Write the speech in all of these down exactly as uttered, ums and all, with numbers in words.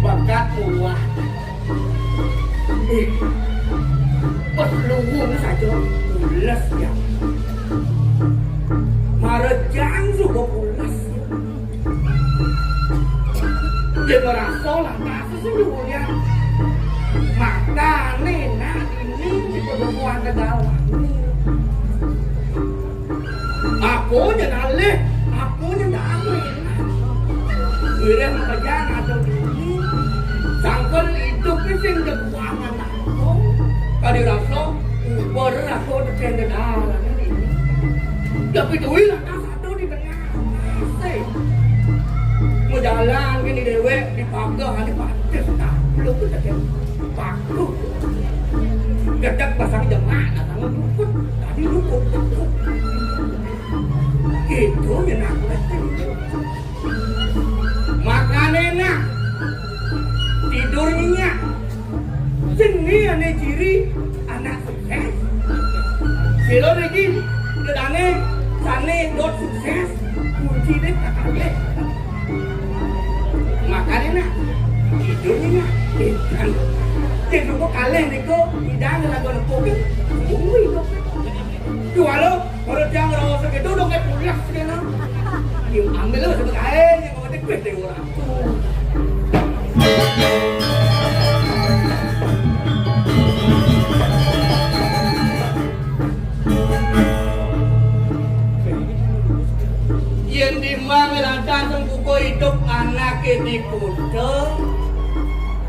Bakat muluh. Eh, pas luwung saja pules ya. Marejang suba pules. Dia ngerasa lantas sing diulian. Makane nak ini di pedukuhan ke dalam. Aku nyen alih, aku nyen alih. Wiréh makejang ada dini. Sangkan idup sing dekuangan aku. Kadi rasa uber aku tekén dedalan ini. Tapi duit lantas ada di tengah. Sing. Mau jalan gini déwék di pagar, di patis. Nah, lu tuh tekén paku. Gedek pasang jemak, nah, sama luput. Tadi luput. Itu nyenak. Makane nak tidur nyenyak. Sing né ané ciri anak sukses. Sira niki gedane sane dot sukses. Kuncine kakane. Makane nak tidur nyenyak. Kan. Yen rupa kalih niku idang lagu nepuk. Kuwi kok. Jual lo, kalau dia ngerasa gitu udah kayak pulas gitu. Yuk ambil lo sebut aja yang mau dikit deh orang. Yen timbang lantas sengkuku idup anake di kota,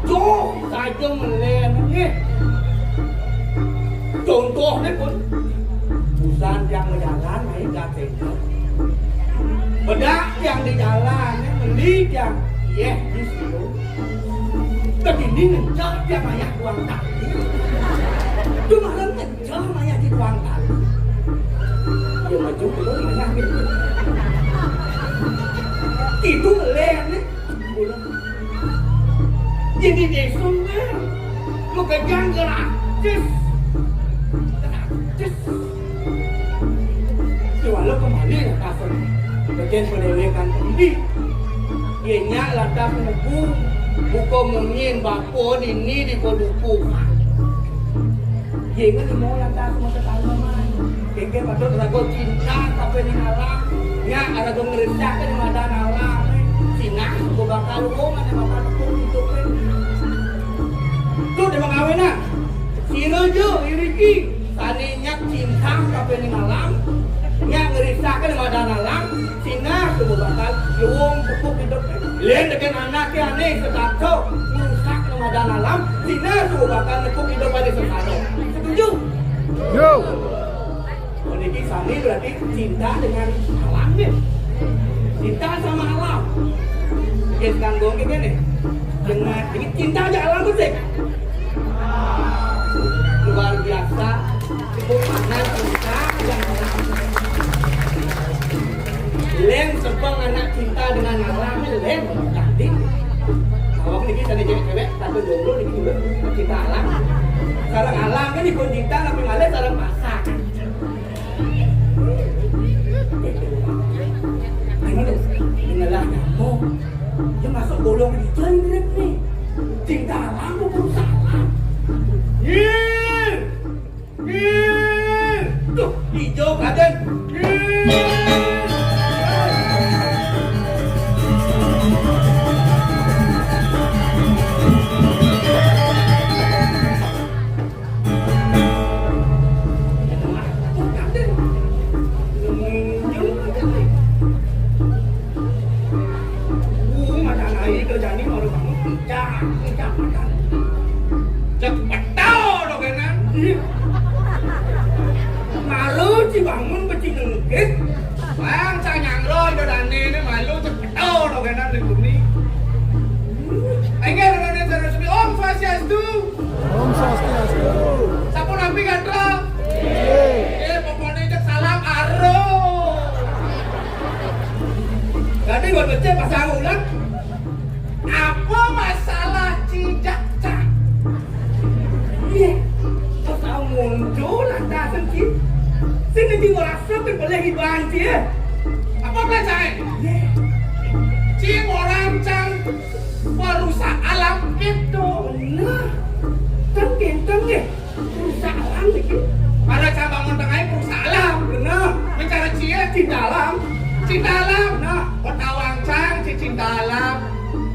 duh, saja melen nggih. Contohne pun, busan tiang majalan, naik gatene. Bedak tiang di jalan, meli tiang, yeh, di situ. Kedini ngencang tiang mayah buang tali. Cuma ngencang mayah di buang tali. Dia maju ke mayah gitu. Itu melen nih. Jadi desa, lu pegang gratis. Gratis. Jual kembali ya kasar. Bagian pendewekan tadi. Ye nyak lantas ngubu, buka munyin bapa nini di koduku. Ye ngan mau lantas mau tetangga mai. Kengke patut raga cinta kape ning alam. Nyak raga ngresahke ning madan alam. Sinah suba bakal wong ane bakal tepuk idupe. Tuh dia mengawinan. Sira ja iriki sane nyak cinta kape ning alam. Nyak ngresahke ning madan alam. Sinah suba bakal luwung tepuk idup. Len dengan anake ane setata ngrusak ning madan alam. Sinah suba bakal tepuk idup ane sesana. Setuju? Yo. Oh, niki sami berarti cinta dengan alam nih. Cinta sama alam. Oke, sekarang gue kayak gini. Dengan ini cinta aja alam bersih. Luar biasa. Itu makna cinta yang alam. Lén sebeng anak cinta dengan alam, lén ganti. Awak niki tadi cewek-cewek, satu jomblo niki juga cinta alam. Sareng alam kan ikut cinta, tapi malah sareng masak. Ini loh, inilah nyamuk. Dia masuk golongan hijau ini nih. Cinta alam, perusahaan. Nyir! Nyir! Tuh, hijau kadén. Nyir! Cek petau dogenan. Malu ci bangun beci nengkit. Bang, saya nyangro, udah dane ini malu cek petau dogenan di bumi. Enggak, udah dane terus. Om Swastiastu. Om Swastiastu. Sampun nampi gatra? Nggih. Eh, pokoknya cek salam aro. Jadi buat becek pasang ulang. Apa masalah cijak cak? Iya. Kok tahu muncul lantasan ci? Sing nanti ngerasa kan boleh hiburan ci ya. Apa pelajaran? Iya. Ci orang cang Perusak alam gitu. Bener. Kan pinter nggih. Perusak alam iki. Ada cabang tengahnya perusak alam. Bener. Mencari cie di dalam. Di dalam. Nah, petawang cang ci cinta alam.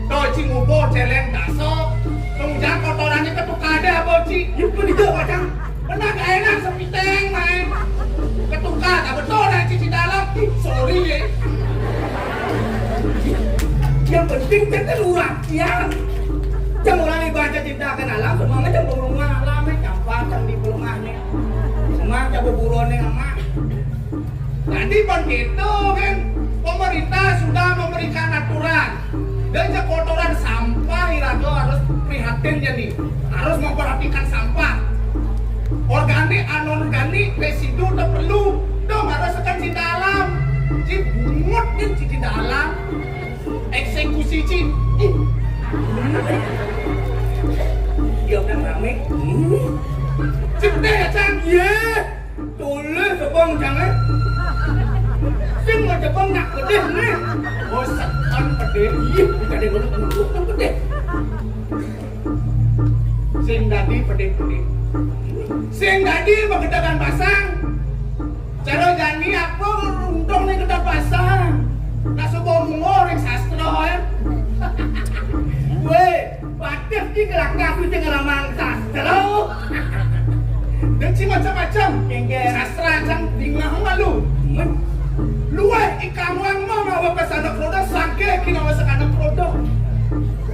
Tuh ci ngubuh celeng daso. Tunggu kotorannya ketukar deh apa ci. Ya pun itu kacang. Pernah gak enak sepiteng main. Ketukar tak betul dah ci cinta alam. Ih, sorry ya. Yang penting kita lurah ya. Cang orang ibaca cintakan alam, semua macam rumah alam, eh, campur cang di rumahnya. Semua cang beburonnya amat. Jadi begitu kan, pemerintah sudah memberikan aturan. Dan kotoran sampah iraga harus prihatin jadi. Harus memperhatikan sampah. Organik, anorganik, residu tak perlu. Dong harus tekan cinta alam. Ci bungut kan ci cinta alam. Eksekusi ci. Ih. Dia kan rame. Cipte ya, Cang? Iya. Tulis apa jangan? Sing mau Jepang nak pedih nih. Bosan pedih. Iya, bukan yang dulu dulu kan pedih. Sing dadi pedih-pedih. Sing dadi magedagan pasang. Cara jani apa untung nih gedang pasang? Nah, subuh mungo ring sastra ya. Weh, patut di kelakar tu jangan ramang sastra. Dan ci macam-macam. Kengke. Sastra cang dingah malu. Men. Luweh ikam wang mau ngawa ke sana kroda sangke kinawa sekana kroda.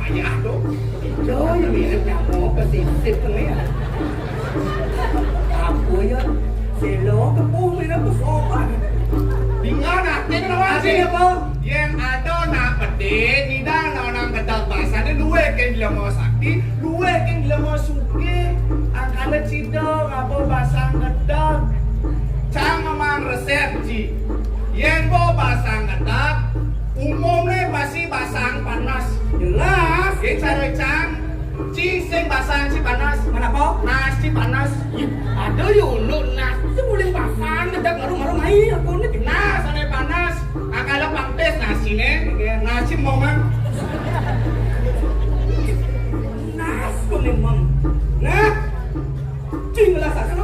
Ayah tu. Coy, mirip nyamuk pesisir tu ya. Apa ya? Selo kepuh mirip pesopan. Dingan ati kena wajib. Ati apa? Yang ada nak pedih, tidak nak orang gedal bahasa ni luweh ke dilema sakti, luweh ke dilema suki. Angkana cida ngapa basang gedal. Cang memang resep ji. Yen bo basang gedal, umumnya pasti basang panas. Jelas. Yen cara cang, ci sing basang ci panas. Mana kok? Nas ci panas. Ih, ada ya ulu nas. Itu boleh basang gedal baru-baru main. Aku ni nas ane panas. Akala pangtis nasi ne. Nasi momang. Nas ko memang. Nah, cinta sastra.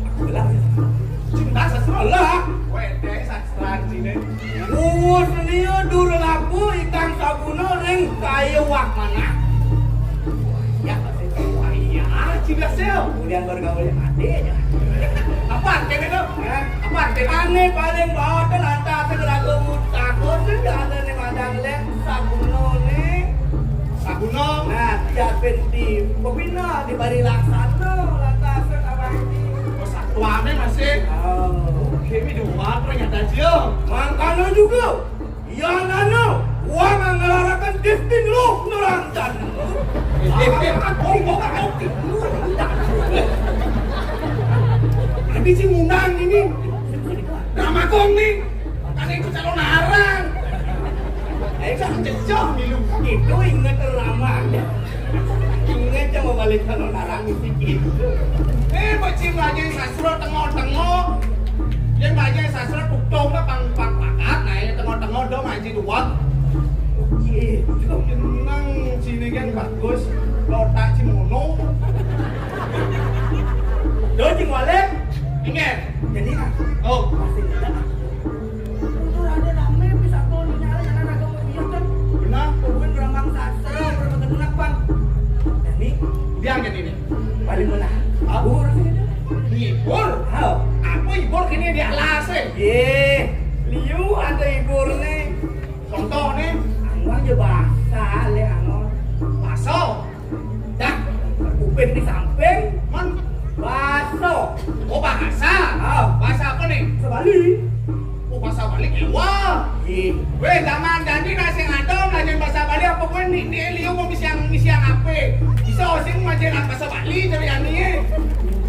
Aku lah. Cinta sastra lah. Wede sastra cine. Wus nia dur labu ikang sabuna ring kaya wak manah. Ya, pasti kaya. Cinta sel. Kemudian bergaul yang adiknya. Apa artinya tu? Hah? Apa artinya? Ane paling bawah tu lantas ragu takut tu ada ni madang lek sabuna ni. Sabuna? Nah, tiap di pembina di bari laksana lantas abang ni. Oh, satuane masih. Oh. Kami dua ternyata je. Mangkana juga. Yang nana, wang ngelarakan Justin lu nerangkan. Nanti si ngundang ini. Ramakong nih. Kan itu calon arang. Eh, kan cecah milu. Itu inget ramah. Inget yang mau balik calon arang itu gitu. Eh, bocil aja sastra tengok-tengok. Yang banyak sastra tukang lah pang pang pakat, nah yang tengok-tengok dong aja dua. Gitu. Tenang, sini kan bagus. Lotak si mono. Dong, Cing Walem. Ingat. Jadi, ah. Oh. Masih muda, ah. Itu ada rame, bisa tuh nyala, nyala, ada mau dia kan. Benar. Turun berambang sastra, berambang kenapa? Jadi, dia kan ini. Paling mana? Abur sih. Ibur? Hao. Apa ibur kini di alas eh? Ye, liu ada ibur ni. Contoh ni? Anu aja bahasa le anu. Bahasa. Dah, kuping di samping. Man? Bahasa. Oh, bahasa. Hao. Bahasa apa ni? Bahasa Bali. Oh, bahasa Bali kewa. Ye. Weh, zaman janji nasi ngadom, lajen bahasa Bali apa gue ni, ni liu mau misiang, misiang apa? Bisa osing majen bahasa Bali dari ani eh.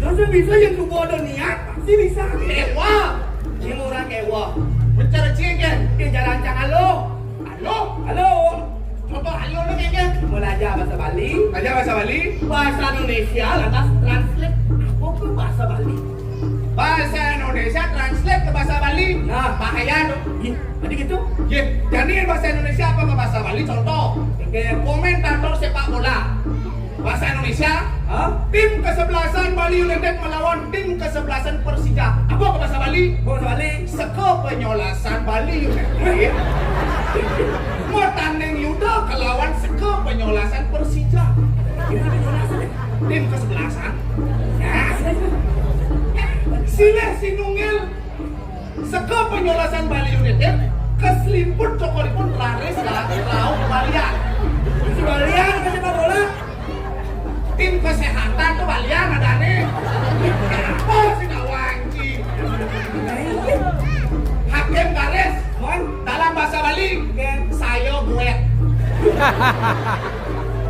Terus bisa yang tubuh ada niat. Sini, sini. Dewa. Ini orang dewa. Bicara cikin. Dia jalan cang halo. Halo. Halo. Contoh halo ni kan? Belajar bahasa Bali. Belajar bahasa Bali. Bahasa Indonesia lantas translate apa ke bahasa Bali. Bahasa Indonesia translate ke bahasa Bali. Nah. Bahaya tu. Ih, tadi gitu. Ye, jadi bahasa Indonesia apa ke bahasa Bali? Contoh. Oke, komentator sepak bola. Bahasa Indonesia, hah? Tim kesebelasan Bali United melawan tim kesebelasan Persija. Apa ke bahasa Bali? Bahasa Bali. Seka penyolasan Bali United. Mau tanding yuda kelawan seka penyolasan Persija. Tim kesebelasan. Silih sinunggil. Seka penyolasan Bali United, keselimput cokoripun raris la-, rauh balian. Si balian ke sepak bola? Tim kesehatan tuh balian adané. Apa sih kawan, Ci? Hakim garis, mon, dalam bahasa Bali, saya buet.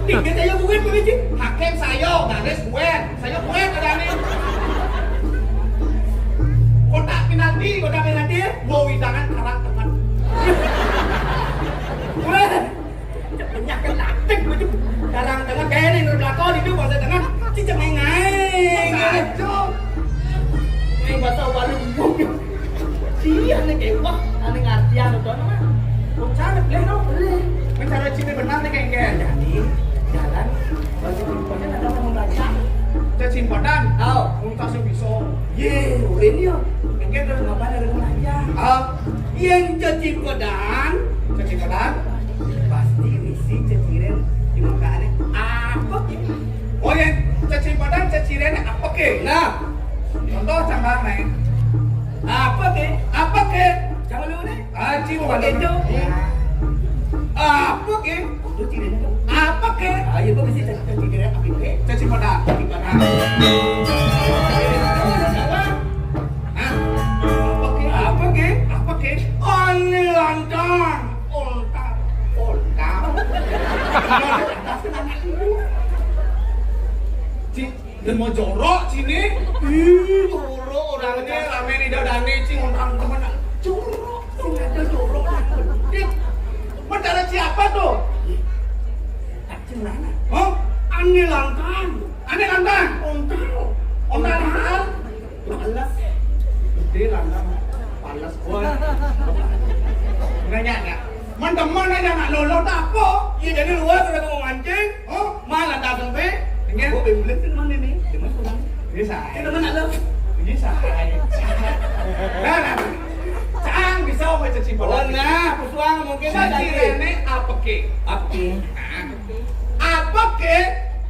Tinggal saya buet, Ci. Hakim saya garis buet. Saya buet ada nih. Kotak penalti, kotak penalti. Wow, hidangan karang teman. Wah, penyakit latih macam karang teman kayak ini, nurut lakon itu bahasa tengah. Cicak main-main. Kacau. Ini bahasa baru. Sia né kéweh, ané ngartiang to, nah. Wong cara boleh, no? Boleh. Mencari cinta benar nih, kayak, kayak. Jadi, jalan, baju berikutnya ada mau baca. Cacing padan. Oh. Untas yang bisa. Yé, ulin yo. Engké terus ngapain ada mau baca? Ah. Yang cacing padan. Cacing padan. Pasti misi ceciren di makané. Apa ki? Oh, yang cacing padan cecirennya apa ki? Nah. Contoh cangkang, Neng. Apa ke? Apa ke? Jangan lu nih. Anjing, bukan itu. Apa ke? Itu cirinya tuh. Apa ke? Ayo, gua mesti cari ciri apa ke? Caci pada, caci pada. Hah? Apa ke? Apa ke? Apa ke? Aneh lantang. Ontang. Ontang. Atas kena anak lu. Cik. Dan mau jorok sini. Ih, jorok orang ini ramé nih dadané, Cing, orang temen. Jorok, sing ada jorok yang penting. Mendarat siapa tuh? Cing mana? Hah? Ane Langkang. Ane Langkang? Ontang. Ontang Langkang? Pales. Gedé Langkang. Pales. Wah. Nanya, nanya. Mendemen aja anak lolo tak apa. Iya, jadi luar sudah mau mancing. Oh, malah datang pe. Iya. Gua beli sih mana nih? Demen kurang. Bisa. Ini temen ada. Bisa. Nah, nah. Cang bisa mau cuci bola. Oh, nah, pesuang mungkin ada. Cacirene apa ke? Apa ke? Apa ke?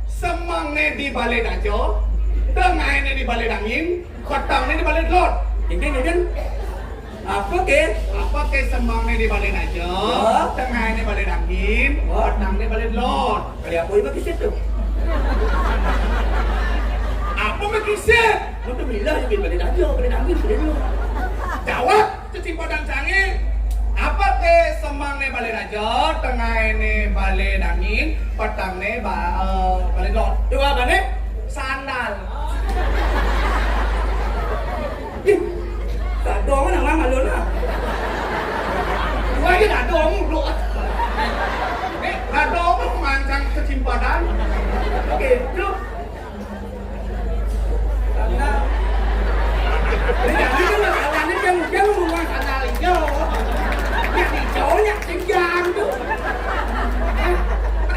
Semangnya di balai dajo, tengahnya di balai dangin, petangnya di balai delod. Ini, ini kan. Apa ke? Apa ke semangnya di balai dajo, oh, tengahnya balai dangin, oh, petangnya balai delod. Kali apa itu kisah tuh? Apa mah kisah? Lu tuh bilang aja balai dajo, balai dangin, balai delod. Jawab, cecimpodan canggih. Apa ke semangnya balai dajo, tengahnya balai dangin, petangnya ba-, eh, balai delod. Coba apa nih? Sandal. Ih, dadong nang mang alun ah. Gua aja dadong mulu. Eh, dadong mah mancang kecimpadan. Gitu. Karena ini kan masalahnya yang, yang rumah sandal hijau. Yang hijaunya kencang tuh. Eh,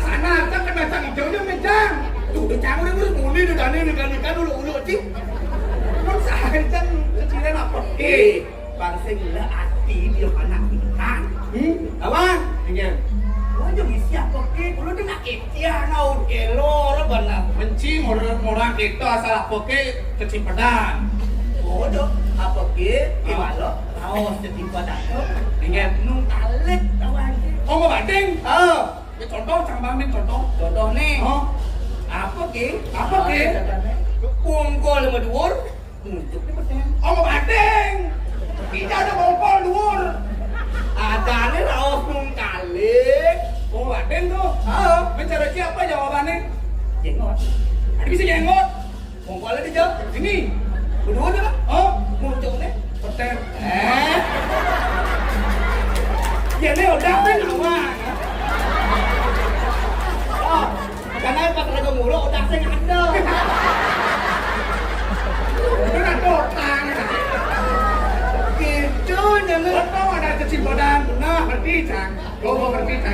sana kan kena sang hijaunya mencang. Tuh, udah cang udah ngurus muni, udah dani, udah dani kan, ulu-ulu, cing. Mun saencen ceciren apa? Eh, bang sing lé ati dia anak intan. Hmm? Lawan. Iya. Gua aja ngisi apa ke? Kulo tuh nak ikhtiar naon kelo, ora bener. Menci murang, murang kita asal apa ke kecimpedan. Bodoh, apa ke? Ah. Iwalo, raos kecimpedan tuh. Iya. Nung talit lawan ke. Oh, mau banding? Oh. Ya, contoh, cang bang nih, contoh. Contoh nih. Oh. Apa ke? Apa ke? Pungkul sama dhuwur, nunjuk di peteng. Oh, mau banding. Tidak ada bongkol dhuwur. Adané raos nung kalik. Oh, mau banding tuh. Heeh. Mencari siapa jawabannya? Jengot. Ada bisa jengot. Bongkolnya di jawab. Ini. Berdua nih, Pak. Oh, muncul nih. Peter. Eh. Ya, ini udah kan awal. Oh, karena pas lagi mulu udah sing ada. Ini kan kotang. Gitu, jangan. Betul, ada kecimpedan. Nah, berarti, Cang. Gua mau ngerti, Cang,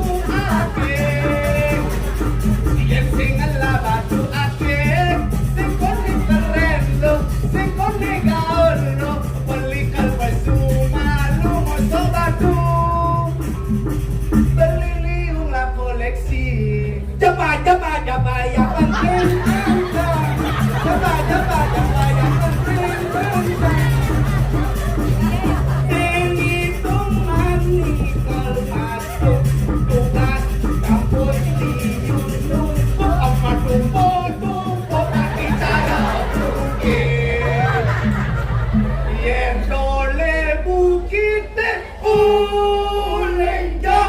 akeh. Yen sing ngelah batu akeh, sing kone keren lo, sing kone gaul lo, beli kalpesu malu mosok batu. Beli liung lah koleksi. Japa, japa, japa, yang penting angka. Japa, japa, japa, yang penting angka. Sing ngitung mani kalau masuk tugas kampus di Yunus. Apa tumpuk, tumpuk, kaki cara bukit. Yen tole bukit. Ulenjo.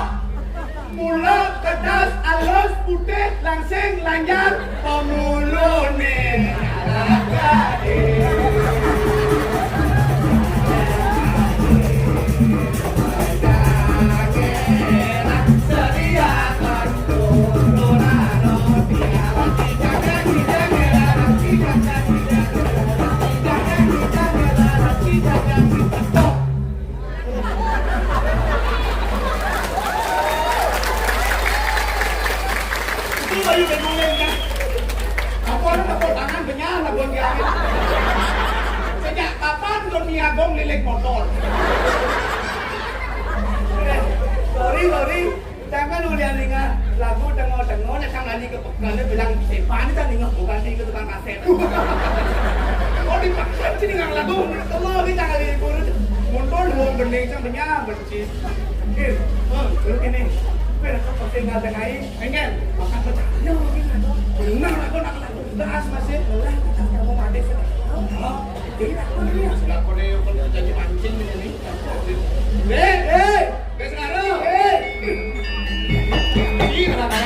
Mula kedas alus putih langsing lanjar pemulune. Itu baru diulang, kan? Aku orang tepuk tangan, benyah lah, Bang, ya. Sejak kapan Doni Agung lilik motor? Eh, sorry, sorry. Jangan udah ninggal lagu tengok-tengok, datang lagi ke pekan, dia bilang, "Sepan, kita ninggal bukan di ke tukang kaset." Oh, dipaksa sih ninggal lagu. Tengok, kita kali libur. Mundur, mau bening, sang benyah, benci. Oke, hmm, dulu ini. Oke, aku pasti nggak ada kain. Pengen, makan pecahnya, mungkin ada. Benar, aku nak lagu. Beras masih, lelah, kita mau mati. Oh, jadi aku ini. Sudah kau ni, kau ni janji mancing ni. Eh, eh, eh, sekarang. Eh. Ini, kenapa?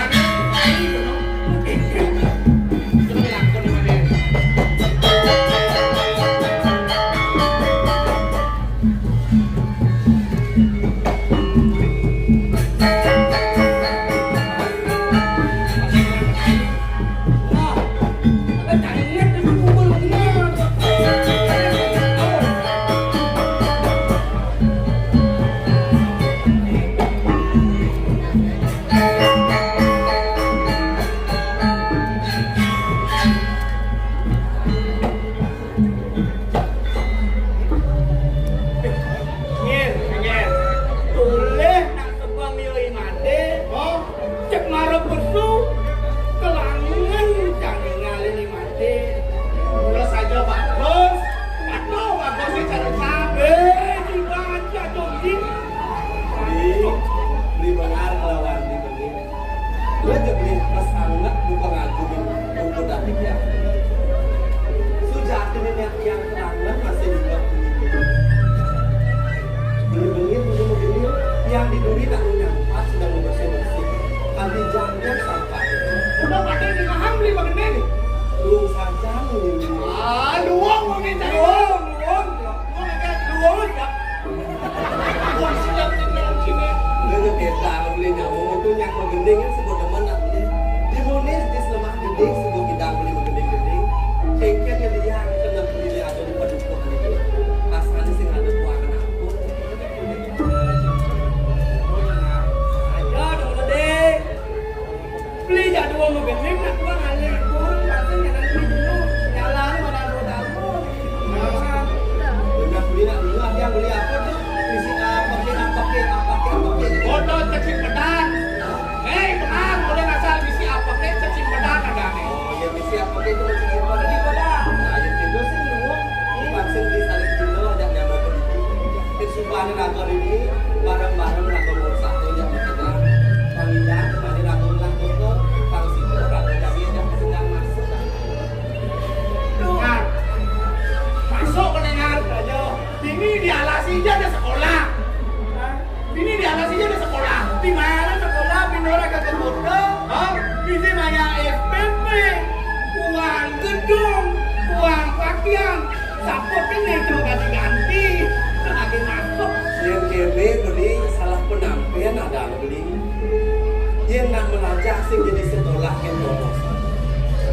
Sing jadi sekolah gitu.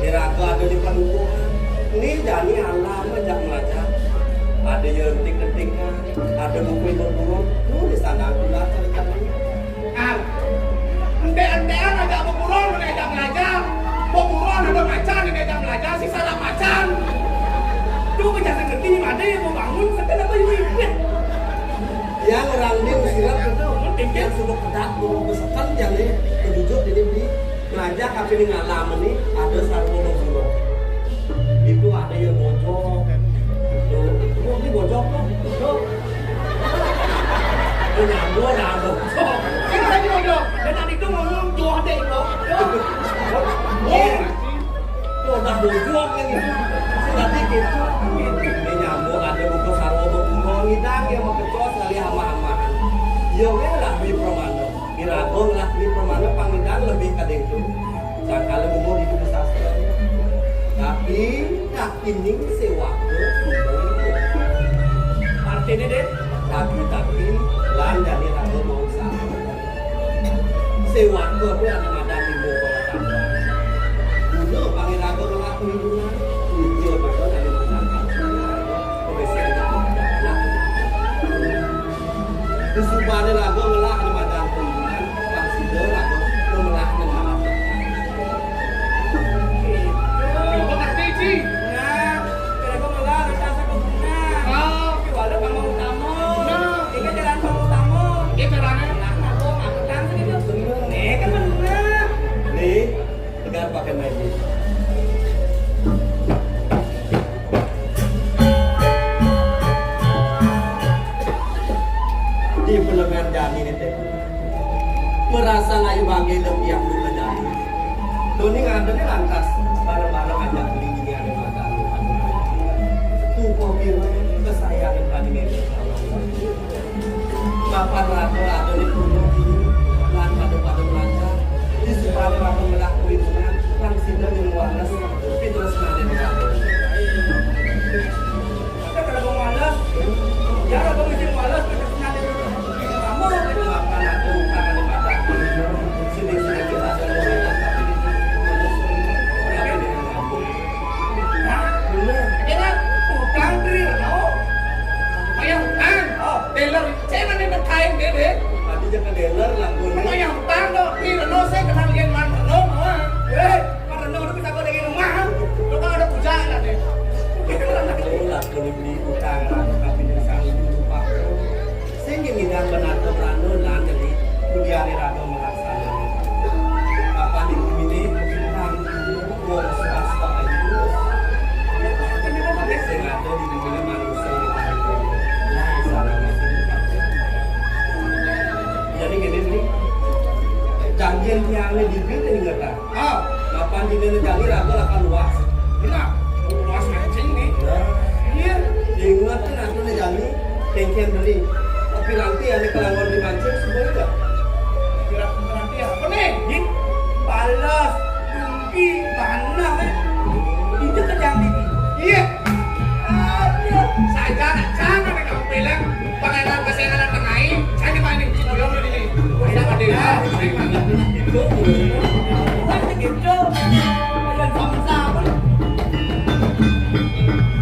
Iraga ada di padukuhan. Ni jani alam ajak belajar. Ada yang entik-entik kan. Ada buku berguru. Tuh di sana aku belajar kan. Nah, ente-entean ajak berguru, ente ajak belajar. Berguru ada macan, ente ajak belajar, si salah macan. Tuh penjelasan ngerti ni ada yang mau bangun, sekarang apa yang ikut? Yang orang dia usirat itu, yang sudah kedat, belum besekan, yang ni, penduduk ini di Raja kami ni ngalam ni, ada sarwa berguru. Itu ada yang bojok. Itu, oh, ini bojok tu. Itu. Dia nyambung lah, bojok. Kan tadi bojok. Dan tadi tu ngomong, tu ada itu. Itu. Oh. Itu dah bojok yang itu. Nanti gitu. Dia nyambung, ada buku sarwa berguru, ngidang yang mengecos kali ama-amahan. Ya, weh lah, beli permana. Iraga ngelah duit pramana pangidang lebih kadéngto. Sangkala gumun di buku sastra. Tapi, tapi ning séwaka gumun. Artiné, Dé? Tapi, tapi, lan jani raga mau usaha. Séwaka kuwi ané madan ilmu pengetahuan. Guna pangiraga ngelah perlindungan, uja betul ané madan pangiraga. Pemesian itu. Nah, Disubané raga ngelah nemadan perlindungan, pang sida raga ngelah nemadan. Gitu. Mengerti, Ji? Nah, raga ngelah rasa kebunan. Oh. Tapi wala pang utama. Nah. Ini jalan pang utama. Ini caranya. Nah, aku ngaku tang sini tuh. Bener. Nih, kan bener. Nih. Tegar pakai magic. Di pendengar jani ni téh. Merasa ngayu bangga demi yang buka jani. Doni ngadene lantas bareng-bareng ajak beli ini ada makan. Tuh kok biru kesayangan tadi. Mapan raga-raga di gunung iki, lan pada-pada melancar, di seberang raga melah kuwi tengah, lan sida ning wanes, pitresnane melah. Ada raga wanes, ya raga mesti wanes, pitresnane melah. Mapan raga utangane mapan, sini-sini kita ada wanes, tapi di gunung, tapi di gunung. Hah? Bener. Kira utang tri reno. Bayar utang. Oh, dealer. Cek mana nak kain dia, deh? Tadi jangan dealer lah, gue. Bayar utang dong. Tri reno saya kenal dia man reno, mah. Eh, man reno tu bisa kau dari rumah. Lu kan ada puja lah, deh. Itulah kalau beli utang, tapi di sana lupa. Sing ngidang benata prana lan jani kudiane raga melaksana. Kapan di bumine kang wong swasta ayu. Sing ada di bumine manusia di bumi. Lan salah sing. Jadi ngene iki. Janjian tiange di bumi ingatan. Ah, mapan dina jani raga lakar luas. Benar. Luas mancing nih. Nah. Iya. Inget kan aku nih jani, tengken beli. Tapi nanti ada kelanggon di mancing, semua juga. Kira nanti apa nih? Nih, balas, tumpi, tanah, eh. Itu kan yang di. Iya. Aduh, saja nak jangan ada kamu bilang. Panganan kesengalan tengai, saya main di Ciboyong ini. Wah, ini apa deh? Ah, saya main. Wah, gitu. Ada sama-sama.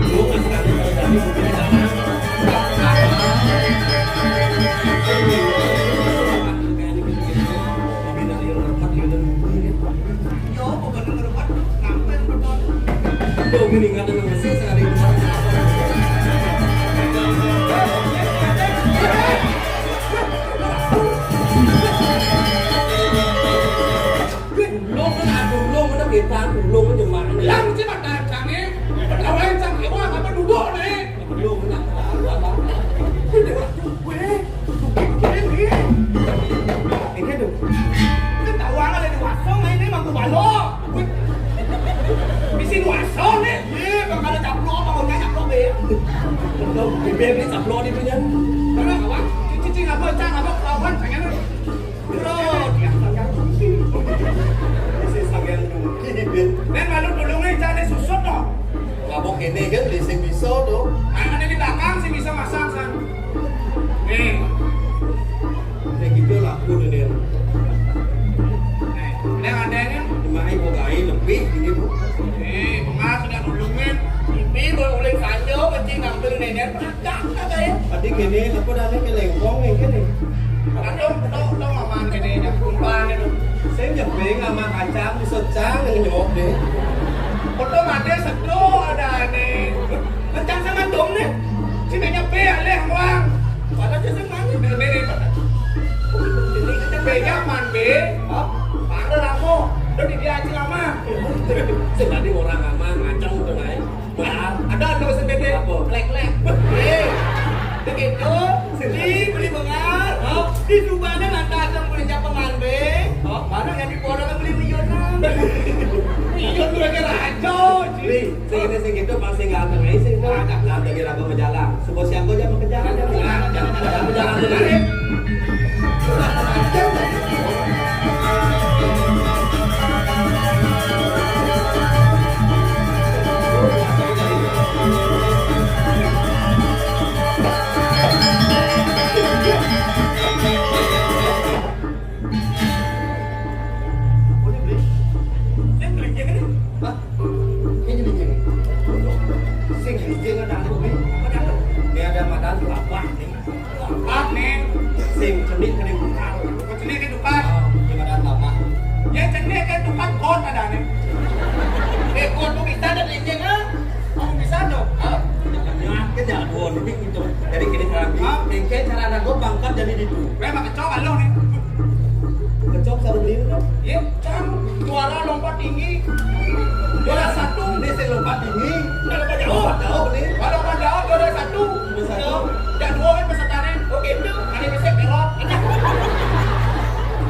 Lu nggak sekali kalau tadi mungkin sana. Yo, bukan nomor empat, ngapain nomor empat? Tuh, gini, nggak ada nomor sih, sehari ini. Ulung kan atur ulung, udah kita ulung aja mana. Lah, mesti pada jane, pada wae sang dewa, apa duduk nih? Ulung nak apa? Ini dewa tuh, gue. Ini tuh. Kita tahu ada di wasong, ini mah gue balok. Bisi wasong nih. Iya, bang, ada caplok, bang, ada caplok, be. Bebek ini caplok di dunia. Mana kawan? Cicing apa, cang apa, kawan, pengen. Bro, dia pengen. Bisi sampean dulu. Nen malu dulu nih, cari susut, no. Ngabok ini kan, beli sing bisa, tuh. Ah, ada di belakang, sing bisa masang, san. Nih. Kayak gitu lah, aku udah nih. Nih, ini kan Beli neder pernah dak kata ya. Tadi gini, apa dah ni, kelengkong ni gini. Kadang tok tok aman gini ya, umpan itu. Saya nyebing sama kacang, disecang, nyop deh. Foto mati sedo ada ni. Kencang sama dong ni. Sini nyepi alih uang. Padahal saya senang ni, beli neder. Ini kita beli nyaman, be. Hah? Parah lah kok. Udah di dia aja lama. Saya tadi orang lama ngacang tuh, naik. Ada anu sing beda. Apa? Klek-klek. Eh, begitu. Beli, beli bengar. Hah? Di Subane lantas yang beli siapa ngambe? Hah? Mana yang di Pondok kan beli miliaran. Iya, lu lagi raja, Ci. Beli, sing ini sing itu pasti nggak ada, nggak sih, itu. Ada. Lah, lagi ragu menjalan. Sebuah siapa aja mau kejar? Ada, ada, ada, ada, ada, ada. Hah? Ini gini. Sing gini, ada apa, Bli? Ini ada madan apa nih? Apa nih? Sing cenik kena tukar. Kok cenik kena tukar? Oh, ini madan apa? Ya, cenik kena tukar, kot ada nih. Eh, kot tuh bisa ada lengkeng, ah? Kamu bisa dong? Ah, jangan, jangan, dua detik gitu. Jadi gini, lagi. Hah? Lengkeng cara anak gua pangkat jadi ditu. Memang kecok, aloh nih. Kecok, selalu beli dong. Iya, cang. Suara lompat tinggi. Juara satu. Ini sing lompat tinggi. Nggak lompat jauh. Lompat jauh, nih. Kalau lompat jauh, juara satu. Juara satu. Yang dua kan pesertanya. Oke, itu. Ada bisa belok.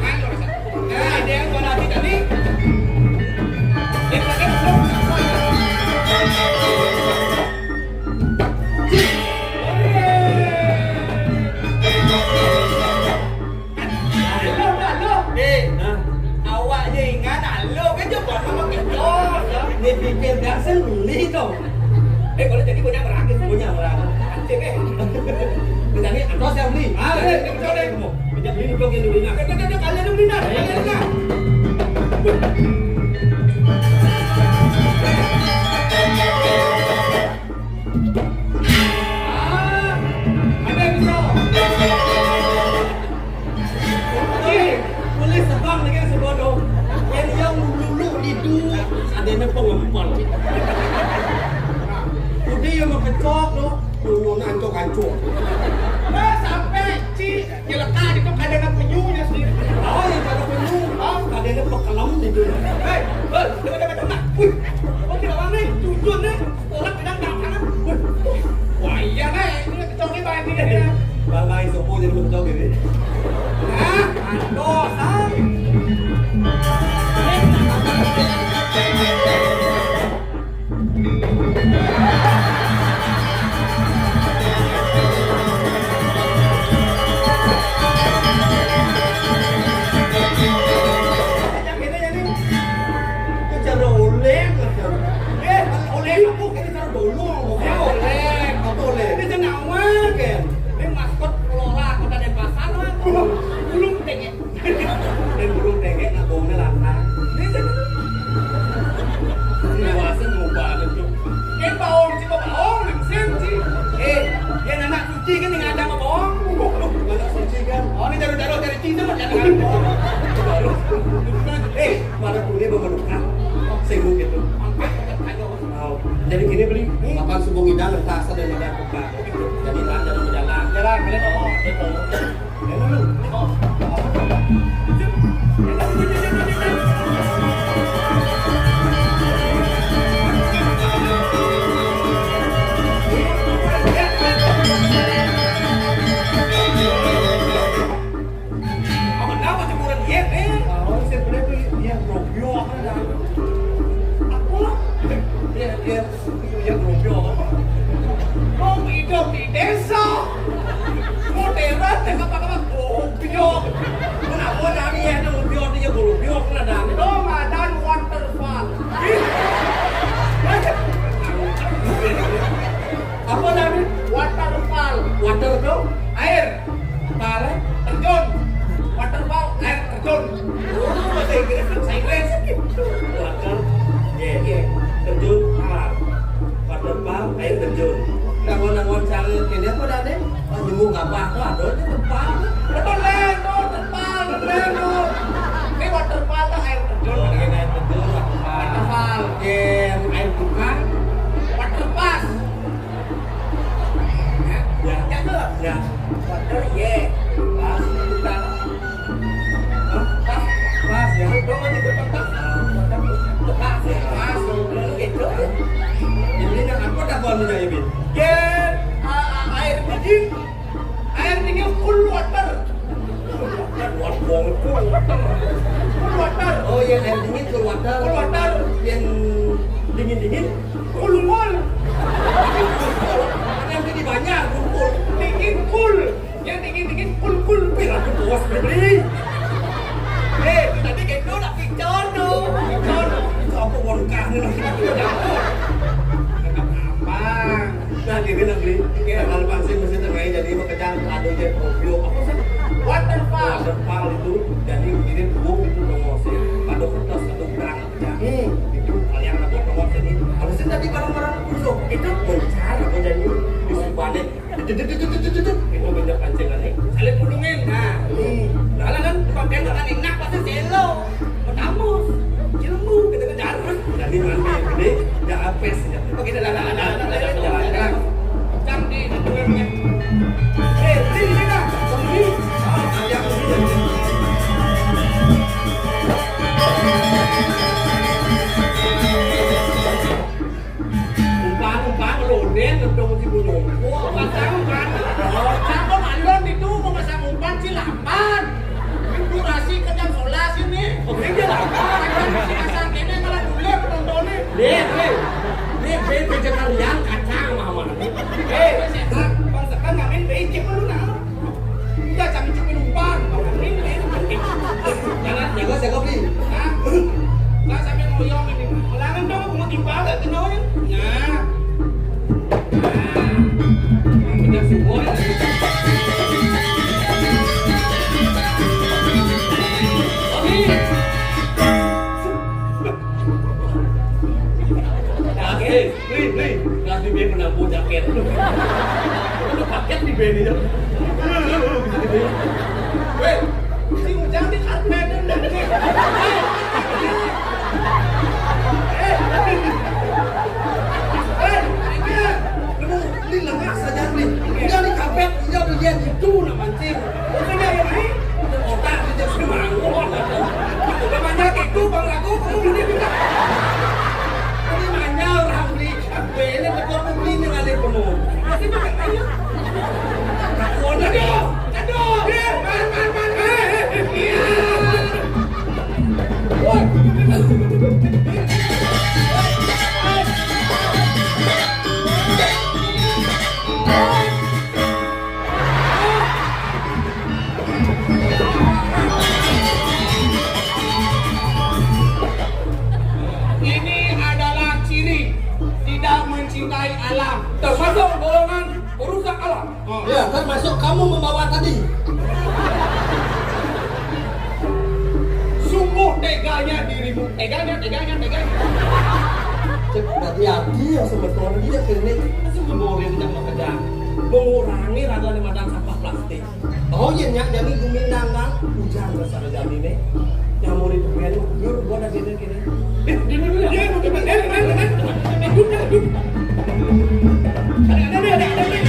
Nah, juara satu. Nah, ada yang juara tiga nih. Yang terakhir belum. Halo, halo. Eh, hah? Awak je ingat halo ke, coba nama kecok, ya. Ni pikir dah sendiri tu. Eh, kalau jadi punya berangkat, punya berangkat. Anjing, eh. Kita ni, atas yang beli. Ah, eh, dia betul, eh. Dia beli dulu, dia beli. Dia, dia, dia, kalian dulu, Nina. Kalian, Nina. Ah, ada yang bisa. Okey, boleh sebang dengan sebodoh. Yang, yang lulu itu ada yang pengempal. Udah yang mengkecok tu, lulu nak hancur-hancur. Dah sampai cik. Dia lekat di tu kadang dengan penyu je sendiri. Oh, yang kadang penyu. Ah, kadang dia pekelam di tu. Hei, hei, dengar, dengar, dengar. Wih, kau kira orang ni, tujuan ni, orang kadang tak tangan. Wih, wah, iya lah, ini kecok ni baik ni dia. Bang, bang, sopo jadi kecok ni. Ah, andos, ah. Cara oleng, eh, oleng aku kena cara dolong. Ya, oleng. Apa oleng? Ini jenama, kan? Ini maskot pengelola Kota Denpasar, Bang. Belum tengok. Dan burung tengek nak bohongnya lantang. Dewasa ngubah tu. Kan bohong, cuma bohong, langsung sih. Eh, dia anak suci kan dengan ada bohong. Anak suci kan? Oh, ni jaru-jaru cari cinta macam mana? Eh, mana punya memerlukan? Sibuk gitu. Jadi gini beli, makan subuh ngidang entah asal dan ada buka. Jadi, jalan, jalan, jalan. Jalan, jalan, oh. Gitu. Jalan, lu. Oh. Apa nama jemuran dia, eh? Oh, saya boleh tu, dia Robio apa dah? Apa? Dia, dia Iya, goblok. Wong hidup di desa. Modern, tengok apa-apa goblok. Kenapa nami ya, goblok, dia goblok, lah, dah. Ramadan waterfall. Apa nami? Waterfall. Water tu? Air. Apa, eh? Terjun. Waterfall, air terjun. Oh, bahasa Inggris tu, bahasa Inggris. Water, yeah, yeah. Terjun, fal. Waterfall, air terjun. Kamu nak Kéné apa adané? Oh, nyembuh gabah tuh, aduh, itu terpal. Betul, Lén, tuh, terpal, betul, Lén, tuh. Ini waterfall tuh air terjun. Oh, ini air terjun, waterfall. Waterfall. Yén air tukang. Waterpass. Ya, ya, ya. Water, ya. Pas, tukang. Hah? Pas, pas, ya. Dong, aja gue pas. Pas, ya. Pas, dong. Lalu gitu. Ini yang apa dah, Bang, ya, Bin? Yén, a-, a-, air dingin. Air dingin cool water. Cool water. Cool water. Oh, iya, air dingin cool water. Cool water. Yang dingin-dingin. Cool, cool. Yang jadi banyak, cool, cool. Dingin cool. Yang dingin-dingin cool, cool. Wih, aku puas beli. Eh, tadi gitu udah picor tuh. Picor. Itu apa, bongkar nih, lagi. Gampang. Nah, gini, nah, Bli. Iya. Kalau pasti mesti tengahnya jadi makejang, ada aja, Tokyo. Apa sih? Waterfall. Waterfall itu jadi mirip gua itu, dong, sih. Ada kertas, ada berang, ya. Hmm. Itu kalian ada, dong, sini. Kalau sih tadi barang-barang itu, itu bencar, apa jadi? Di Subane. Itu, itu, itu, itu, itu, itu. Itu banyak pancingan, nih. Saling pulungin. Nah. Hmm. Kalau kan, pakai makan enak, pasti selo. Matamus, ilmu, kita kejar. Jadi nanti gede, ya apes, ya. Oke, dah, dah, dah, dah, dah, dah, dah, dah, dah. Cang di, di, di, di. Eh, sini, sini, dah. Sini. Ah, ada yang sini. Umpan, umpan, lodén, ngedong si Bunyopo. Pasang umpan. Siapa ngalon itu mau pasang umpan, si lamban. Durasi ke jam sebelas ini. Oke, dia lamban. Pasang ini malah dulu penontonnya. Nih, nih. Nih, B P J Karyan kacang, Mama. Eh, setan, bangsa kan ngamen becek lu, nah. Udah, kami cuma numpang. Jangan, jago, jago, Bli. Hah? Nggak sampai ngoyong ini. Ulangan dong, aku mau timpal, gak kenal ya? Nah. Nah. Udah semua. Oke. Oke. Beli, beli. Kasih dia pernah buat jaket. Udah paket di band itu. Weh, si Ujang di karpet. Eh, eh, ini lengah saja nih. Dia di karpet, dia udah lihat itu namanya. Oke, dia yang ini. Otak dia semangat. Namanya itu, Bang Lagu, kamu ini juga. Ini nanya orang beli. Bene teko publik ning ale penuh. Masih pakai kayu. Aduh, aduh. Eh, man, man, man, man. Iya. Woi. Ini adalah ciri tidak mencintai alam. Termasuk golongan perusak alam. Oh. Ya, termasuk kamu membawa tadi. Sungguh teganya dirimu. Teganya, teganya, teganya. Cek, berarti hati yang sebetulnya dia kene. Masih membawa dia tidak bekerja. Mengurangi ragane madang sampah plastik. Oh, iya, nyak, jadi guminang, Kang. Ujang rasa jadi nih. Yang mau di depan, yur, gua ada gini, gini. Eh, dia, dia, dia, dia, dia, dia, dia, dia, dia, dia, dia, dia, dia, dia, dia, dia, dia, dia, dia,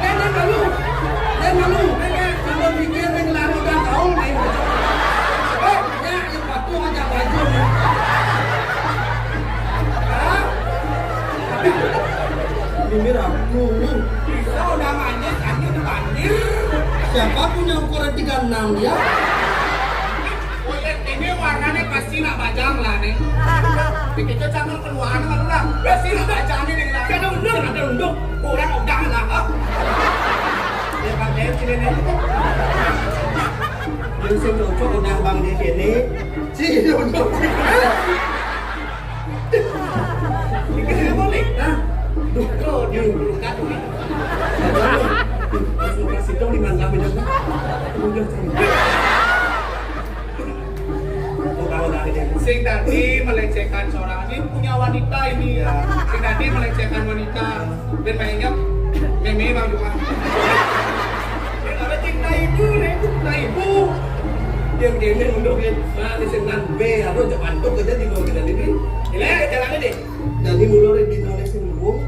Lain malu. Lain malu. Kalau pikir yang lari udah tahu main. Eh, ya, yang patuh aja baju. Hah? Ini aku. Bisa udah manis, kaki udah banjir. Siapa punya ukuran tiga enam ya? Kulit ini warnanya pasti nak bajang lah nih. Pikir cocok keluaran kan udah. Pasti nak bajang nih lah. Ada undang, ada undang. Kurang udah lah. Ya pakai cilin aja. Yang sing cocok udah bang di sini. Si udah. Pikir apa nih? Hah? Duh, duh, dia yang berkat nih. Langsung kasih dong di mana, udah, udah. Oh, tahu dari dia. Sing tadi melecehkan seorang ini punya wanita ini. Iya. Sing tadi melecehkan wanita. Ben mainnya meme, Bang Juma. Apa cinta ibu, Rek? Cinta ibu. Yang gini mundur ya. Nah, di sini B, aduh, cepat tuh kerja di luar kita ini. Ini jalannya deh. Jadi mulai di Indonesia dulu.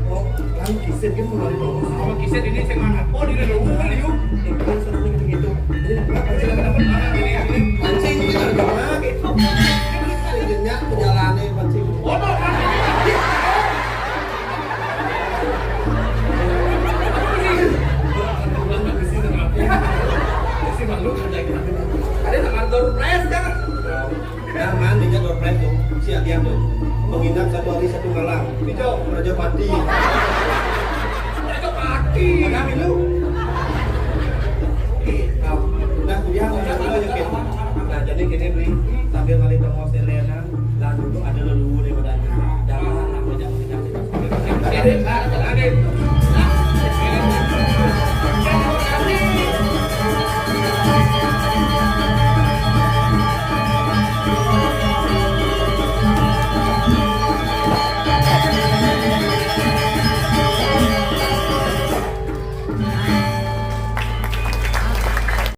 Oh, kan kiset kan mulai dulu. Sama kiset ini saya mana? Oh, di luar dulu, yuk. Itu kan satu gitu. Jadi, apa sih, dapat mana ini, ini? Pancing gitu, ada mana gitu. Pancingnya perjalanan pancing. Bodoh, kan? Ada yang kantor pres, kan? Nah, man, dia door prize tuh. Si Adian tuh. Menginap satu hari satu malam. Hijau. Raja Pati. Raja Pati. Mana lu? Nah, dia mau satu aja, Ken. Nah, jadi gini, Bli.